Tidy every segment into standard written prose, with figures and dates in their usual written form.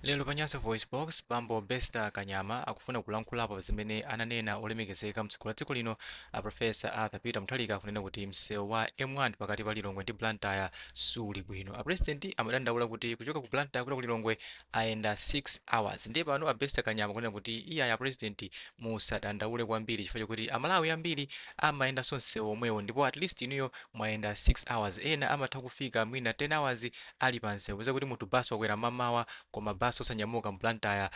Lero pa Nyasa VoiceBox, bambo Bester Kanyama akufuna kulankhulapo pa zimene ananena olemekezeka mtsogoleri wa dziko lino a Professor Arthur Peter Mutharika kunena kuti msewu wa M1 pakati pa Lilongwe ndi Blantyre suli bwino. A President amadandaula kuti kuchoka ku Blantyre kupita ku Lilongwe ayenda 6 hours. Ndiye pano a Bester Kanyama kunena kuti iyayi a President musadandaule kwambiri chifukwa chokuti a Malawi ambiri amayendanso msewu omwewo ndipo at least inuyo mwayenda 6 hours ena amatha kufika mwina 10 hours ali pa msewu kupeza kuti munthu bus wakwera mamawa koma bus osanyamuka mu Blantyre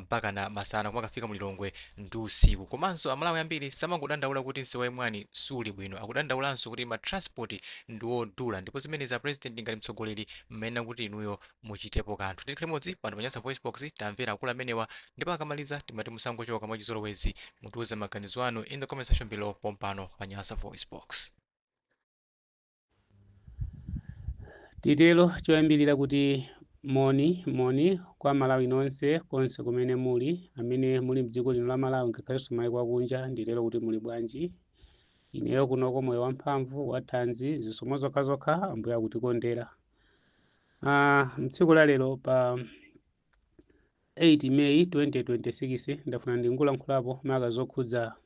mpakana masana kumakafika mu Lilongwe ndi usiku. Komanso amalawi ambiri samangodandaula kuti msewu wa M1 suli bwino akudandaulanso kuti ma transport ndi odula ndipo zimenezi a president ngati mtsogoleri mmayenera kuti inuyo muchitepo kanthu. Tikhale limodzi pano pa Nyasa VoiceBox tamvera akulu amenewa ndipo akamaliza timati musangochoka mwachizolowezi mutiuze maganizo anu in the comment section below pompano pa Nyasa VoiceBox. Titero choyambilira kuti moni moni kwa Amalawi nonse konse kumene muli, amene muli mdziko lino la Malawi ngakhalenso maiko akunja nditero kuti muli bwanji. Ineyo kunoko moyo wamphamvu, wathanzi, zisomo zokhazokha Ambuye akutikondera. Mtsiku la lero pa 8 May 2026 ndafuna ndingolankhulapo maka zokhudza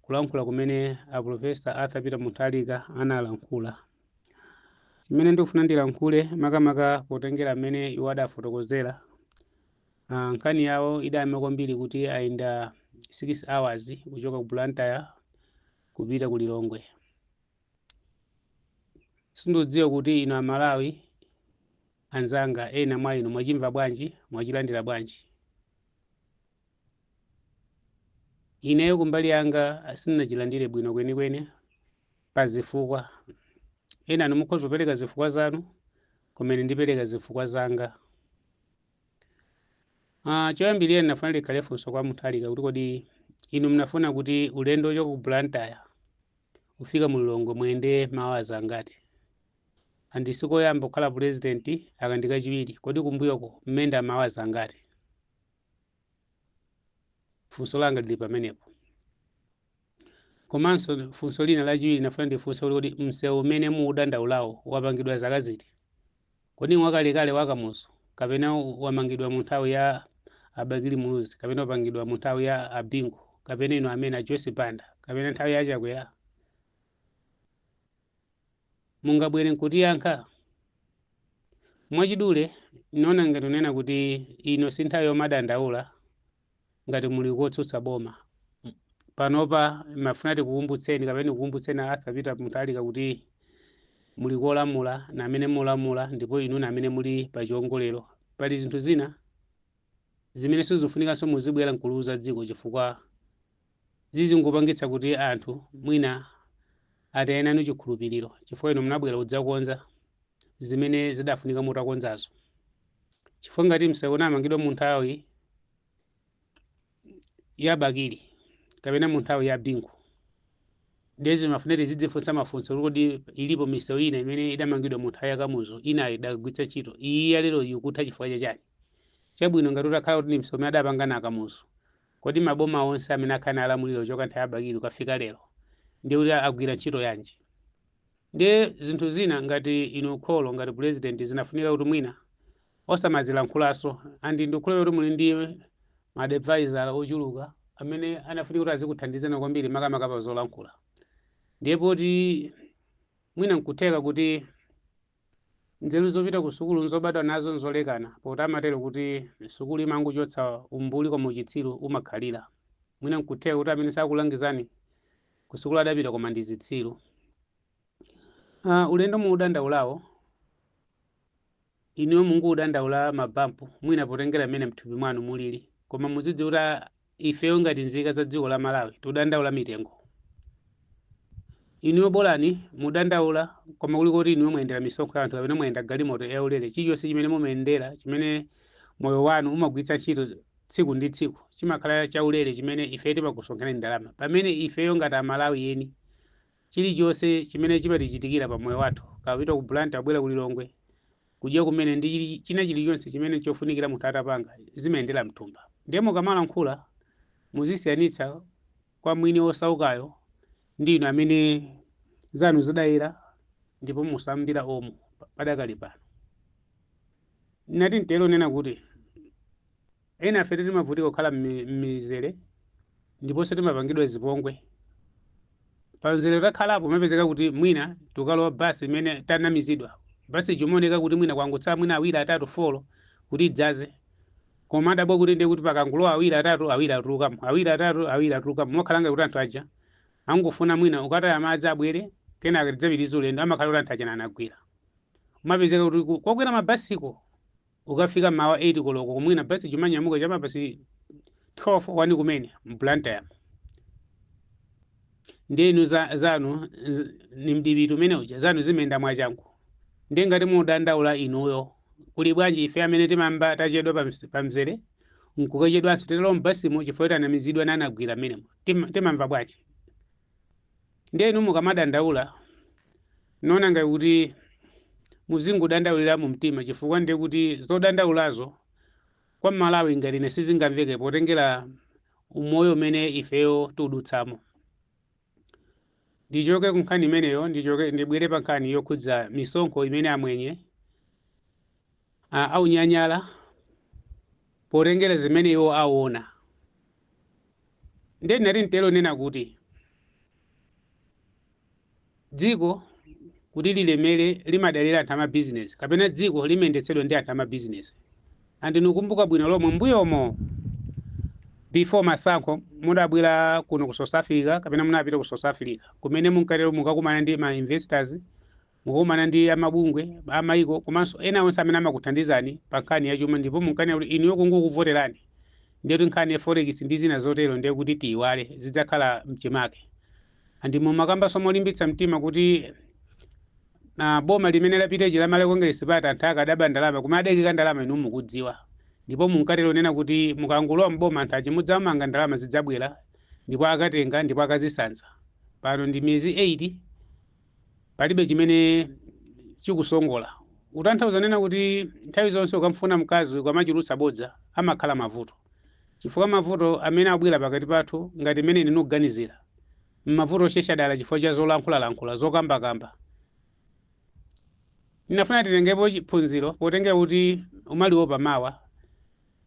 kulankhula kumene a Professor Arthur Peter Mutharika analankhula. Chimene ndikufuna ndilankhule makamaka potengera mmene iwo adafotokozera, nkhani yawo idayima kwambiri kuti ayenda 6 hours kuchoka ku Blantyre kupita ku Lilongwe. Sindikudziwa kuti inu Amalawi anzanga ena mwa inu mwachimva bwanji, mwachilandira bwanji? Ineyo kumbali yanga sindinachilandire bwino kwenikweni pa zifukwa. Enanu mukhoza kupereka zifukwa zanu, koma ine ndipereka zifukwa zanga. Choyambirira ndinafuna likhale funso kwa Mutharika kuti kodi inu mnafuna kuti ulendo wochoka ku Blantyre kufika mu Lilongwe muyende ma hours angati? And sikoyamba kukhala president aka ndi kachiwiri, kodi kumbuyoko mmayenda ma hours angati? Funso langa lili pamenepo. Komanso funso lina lachiwiri nafuna ndifunse kuti kodi msewu umene mukudandaulawo wapangidwa zaka ziti? Kodi ngwakalekale wa Kamuzu kapena wamangidwa mu nthawi ya a Bakili Muluzi kapena wapangidwa mu nthawi ya a Bingu kapena inu amene a Joyce Banda kapena nthawi ya Chakwera? Mungabwere nkutiyankha? Mwachidule ndinaona ngati kunena kuti ino si nthawi yomadandaula ngati muli kotsutsa boma. Panopa mafuna tikukumbutseni kapena ndikukumbutseni a Arthur Peter Mutharika kuti muli kolamula na amene mulamula ndipo inu na amene muli pa chiongolero. Pali zinthu zina zimene sizifunikanso muzibwera nkuliuza dziko chifukwa zizingopangitsa kuti anthu mwina ataye nanu chikhulupiriro chifukwa inu munabwera kudzakonza zimene zidafunika mutakonzazo. Chifukwa ngati msewu unamangidwa mu nthawi ya Bakili kapena mu nthawi ya Bingu, ndiye zimafuna tizidzifunsa mafunso kuti kodi ilipo misewu ina imene idamangidwa mu nthawi ya Kamuzu inayo idagwiritsa ntchito, iyi ya lero ikutha chifukwa cha chani? Chabwino, ngati utakhala kuti ndi msewu umene adapanga na Kamuzu, kodi maboma onse amene akhala nalamulira kuchoka nthawi ya Bakili kukafika lero ndiye kuti agwira ntchito yanji? Ndiye zinthu zina ngati inu kholo ngati president zinafunika kuti mwina osamazilankhulanso and ndikukhulupirira kuti muli ndi ma advisor ochuluka amene anafunika kuti azikuthandizani kwambiri makamaka pa zolankhula. Ndiye poti mwina nkutheka kuti nzeru zopita ku sukulu nzobadwa nazo nzolekana poti amatero kuti sukulu imangochotsa umbuli koma uchitsiru umakhalira. Mwina nkutheka kuti amene sakulangizani ku sukulu adapita koma ndi zitsiru. Ulendo muudandaulawo inuyo mungudandaula mabampu mwina potengera mmene mthupi mwanu mulili koma muzidziwa kuti ifeyo ngati nzika za dziko la Malawi tikudandaula mitengo. Inuyo bolani mudandaula koma kuli koti inuyo mwayendera misonkho ya anthu kapena mwayenda galimoto yaulere chilichonse chimene mumayendera chimene moyo wanu umagwiritsa ntchito tsiku ndi tsiku chimakhala chaulere chimene ife timakusonkherani ndalama pamene ifeyo ngati Amalawi eni chilichonse chimene chimatichitikira pa moyo wathu kapita ku Blantyre kubwera ku Lilongwe kudya kumene ndi china chilichonse chimene chofunikira munthu atapanga zimayendera mthumba. Ndiye mukamalankhula muzisiyanitsa kwa mwini wosaukayo ndi inu amene zanu zidayera ndipo musambira omo padakali pano. Nati mtero nena kuti ena afe timavutika kukhala m'mizere ndiponso timapangidwa zipongwe pamzere. Takhalapo, mapezeka kuti mwina tukalowa basi imene tanamizidwa, basi chimaoneka kuti mwina kwangotsala mwina awiri, atatu, four kuti idzaze, koma adabwa kuti ndiye kuti pakangulowa awiri, atatu, awiri atulukamo, awiri, atatu, awiri atulukamo, mokhala kuti anthu aja angofuna mwina ukataya madzi abwere, kenaka tidzapitiriza ulendo. Amakhala kuti anthu aja anagwira. Umapezeka kuti kokwera mabasiko ukafika mawa 8 koloko, kumwina basi chimanyamuka chama basi 12 wani kumene mBlantyre. Ndiye inu zanu ni mdipiti umene uja, zanu zimenda mwachangu. Ndiye ngati mudandaula inuyo, kuli bwanji ife amene timamba tachedwa pamzere, nkukachedwanso titalowa mbasimo chifukwa kuti anamizidwa nanagwira amenemo? Timamva bwanji? Ndiye inu mukamadandaula, nona ngati kuti muzingodandaulira mu mtima, chifukwa ndiye kuti zodandaulazo kwa Malawi ngati ine sizingamveke potengera umoyo umene ifeyo tiudutsamo. Ndichoke ku nkhani imeneyo, ndichoke ndibwere pa nkhani yokhudza misonkho imene amwenye aunyanyala potengera zimene iwo aona. Ndiye ndinati mtero nena kuti dziko kuti lilemere limadalira anthu amabizinesi, kapena dziko limayendetsedwa ndi anthu amabizinesi. Andinikumbuka bwino lomwe mbuyomo before masankho mudabwera kuno ku South Africa, kapena munapita ku South Africa, kumene munkatero mukakumana ndi ma investors, mukakumana ndi amabungwe amayiko komanso ena onse amene amakuthandizani pa nkhani yachuma, ndipo munkanena kuti inuyo kungokuvoterani ndiye kuti nkhani ya forex ndi zina zotero ndiye kuti tiyiwale, zidzakhala mchimake. Andimo makambaso molimbitsa mtima kuti na boma limene lapita la Malawi Congress Party anthu akadaba ndalama, koma adakika ndalama inu mukudziwa, ndipo munkatero nena kuti mukangulowa mboma anthu achi mudzamanga, ndalama zidzabwera ndipo akatenga ndipo akazisanza. Pano ndi miyezi 8, palibe chimene chikusongola. Utanthauza nena kuti nthawi zonse ukamfuna mkazi ukamachulutsa bodza amakhala mavuto, chifukwa mavuto amene abwera pakati pathu ngati mmene ine ndikuganizira mavuto osheshadala chifukwa cha zolankhulalankhula, zokambakamba. Ndinafuna titengepo chiphunziro potengera kuti umaliwopa mawa.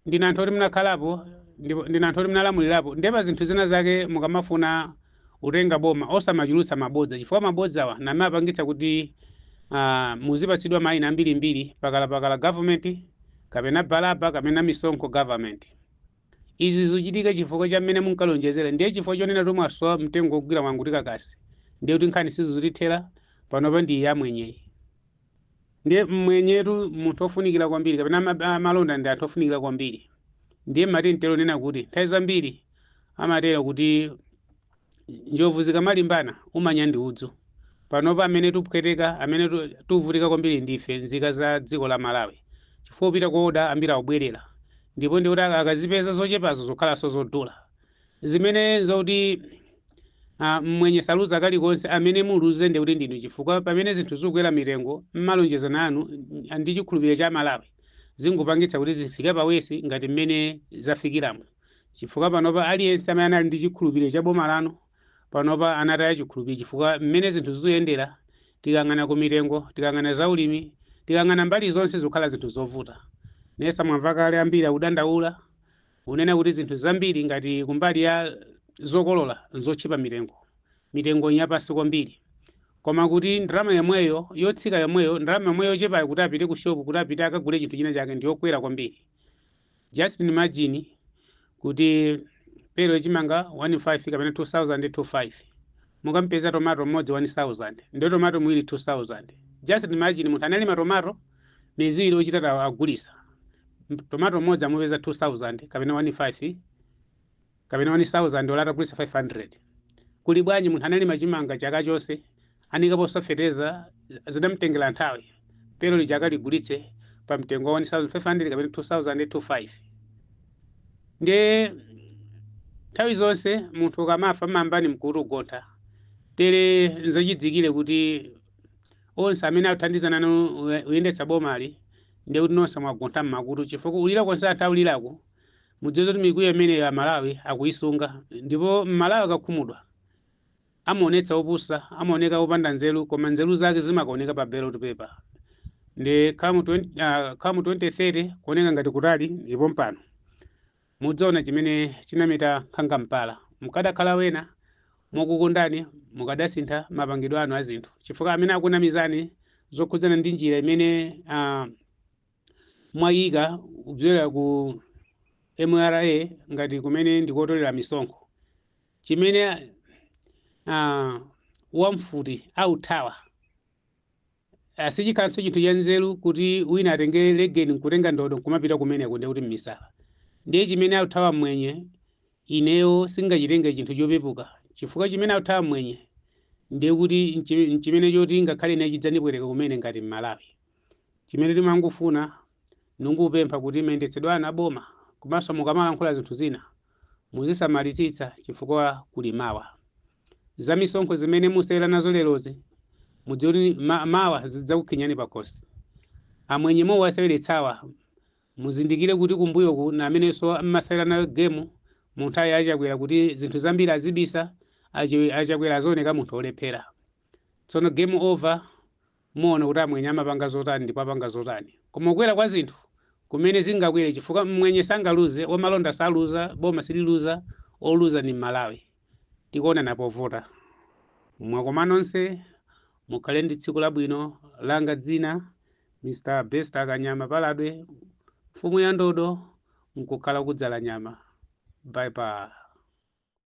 Ndina anthu oti munakhalapo, ndipo ndina anthu oti munalamulirapo, ndiye pa zinthu zina zake mukamafuna utenga boma osamachulutsa mabodza, chifukwa mabodzawa namene apangitsa kuti muzipatsidwa mayina ambirimbiri, pakalapakala government kapena balaba kapena misonkho government. Izi zikuchitika chifukwa cha mmene munkalonjezera. Ndiye chifukwa chonena kuti mwasowa mtengo wogwira mwanguti kakasi, ndiye kuti nkhani sizikutithera panopa ndi yamwenyeyi. Ndiye mmwenyetu munthu ofunikira kwambiri, kapena amalonda ndi anthu ofunikira kwambiri. Ndiye mmati mtero nena kuti nthawi zambiri amatero kuti njovu zikamalimbana umanya ndi udzu. Panopa amene tupweteka, amene tuvutika kwambiri ndife nzika za dziko la Malawi, chifukwa upita kuoda ambiri akubwerera, ndipo ndikuti akazipeza zochepazo zokhalanso zodula, zimene zokuti mmwenye saluza kalikonse. Amene muluze ndikuti ndinu, chifukwa pamene zinthu zikukwera mitengo, mmalonjezano anu ndi chikhulupiriro cha Malawi zingupangitsa kuti zifike pawesi ngati mmene zafikiramo, chifukwa panopa aliyense amene anali ndi chikhulupiriro cha boma lanu panopa anataya chikhulupiriro, chifukwa mmene zinthu zikuyendera, tikang'ana ku mitengo, tikang'ana zaulimi, tikang'ana mbali zonse, zikukhala zinthu zovuta. Nesa mwamva kale ambiri akudandaula unena kuti zinthu zambiri ngati kumbali ya zokolola nzotchipa mitengo, mitengo yapasi kwambiri, koma kuti ndalama yomweyo yotsika yomweyo, ndalama yomweyo yochepayo, kuti apite ku shopu, kuti apite akagule chinthu china chake, ndiyokwera kwambiri. Just imagine kuti pero chimanga 15 kapena 2025, mukampeza tomato mmodzi 1000, ndiyo tomato muwiri 2000. Just imagine munthu analima tomato miyezi 2 ochita agulisa tomato mmodzi amupeza 2000 kapena 15 kapena 1000, ola atagulisa 500. Kuli bwanji munthu analima chimanga chaka chonse, anikaponso fetereza, zidamtengera nthawi, pero lija akaligulitse pa mtengo wa 1500 kapena 2025? Ndiye nthawi zonse munthu ukamafa mambani mkuti ugontha tere. Nzachidzikire kuti onse amene akuthandizana nanu uyendetsa bomali, ndiye kuti nonse mwagontha mmakutu, chifukwa ulira konse anthu aulirako, mudziwe kuti mikwiyo imeneyo Amalawi akuisunga. Ndipo Mmalawi akakhumudwa amaonetsa opusa, amaoneka opanda nzeru, koma nzeru zake zimakaoneka pa ballot paper. Ndi come 20, come 2030 kuoneka ngati kutali, ndipo mpano mudzaona chimene chinameta nkhanga mpala. Mukadakhala wena mokukondani, mukadasintha mapangidwe anu a zinthu, chifukwa amene akunamizani zokhudzana ndi njira imene mwayika kupyolera ku MRA ngati kumene ndikotolera misonkho, chimene wamfuti authawa, sichikhalanso chinthu cha nzeru kuti wina atenge legeni nkutenga ndodo nkumapita kumeneko, ndiye kuti mmisala. Ndiye chimene authawa mwenye, ineyo singachitenge chinthu chopepuka, chifukwa chimene authawa mwenye ndiye kuti nchimene choti ngakhale ine chidzandibwereka kumene ngati Mmalawi. Chimene timangofuna nungupempha kuti mayendetsedwe anu aboma komanso mukamalankhula zinthu zina muzisamalitsitsa, chifukwa kuli mawa. Za misonkho zimene musewera nazo lerozi, mudziwe kuti mawa zidzakukhinyani pakhosi. Amwenye mowaseweretsawa, muzindikire kuti kumbuyoku na amenenso mmasewera nayo game mu nthawi ya Achakwera, kuti zinthu zambiri azibisa, Achakwera azioneka munthu olephera. Tsono game over, muona kuti amwenye amapanga zotani ndipo apanga zotani. Koma kukwera kwa zinthu kumene zingakwere, chifukwa mwenye sangaluze, wamalonda saluza, boma sililuza, oluza ni Malawi. Tikuona napovota. Mwakoma nonse, mukhale ndi tsiku labwino. Langa dzina Mr Bester Kanyama Paladwe, mfumu ya ndodo nkukhala kudzala nyama. Bye bye.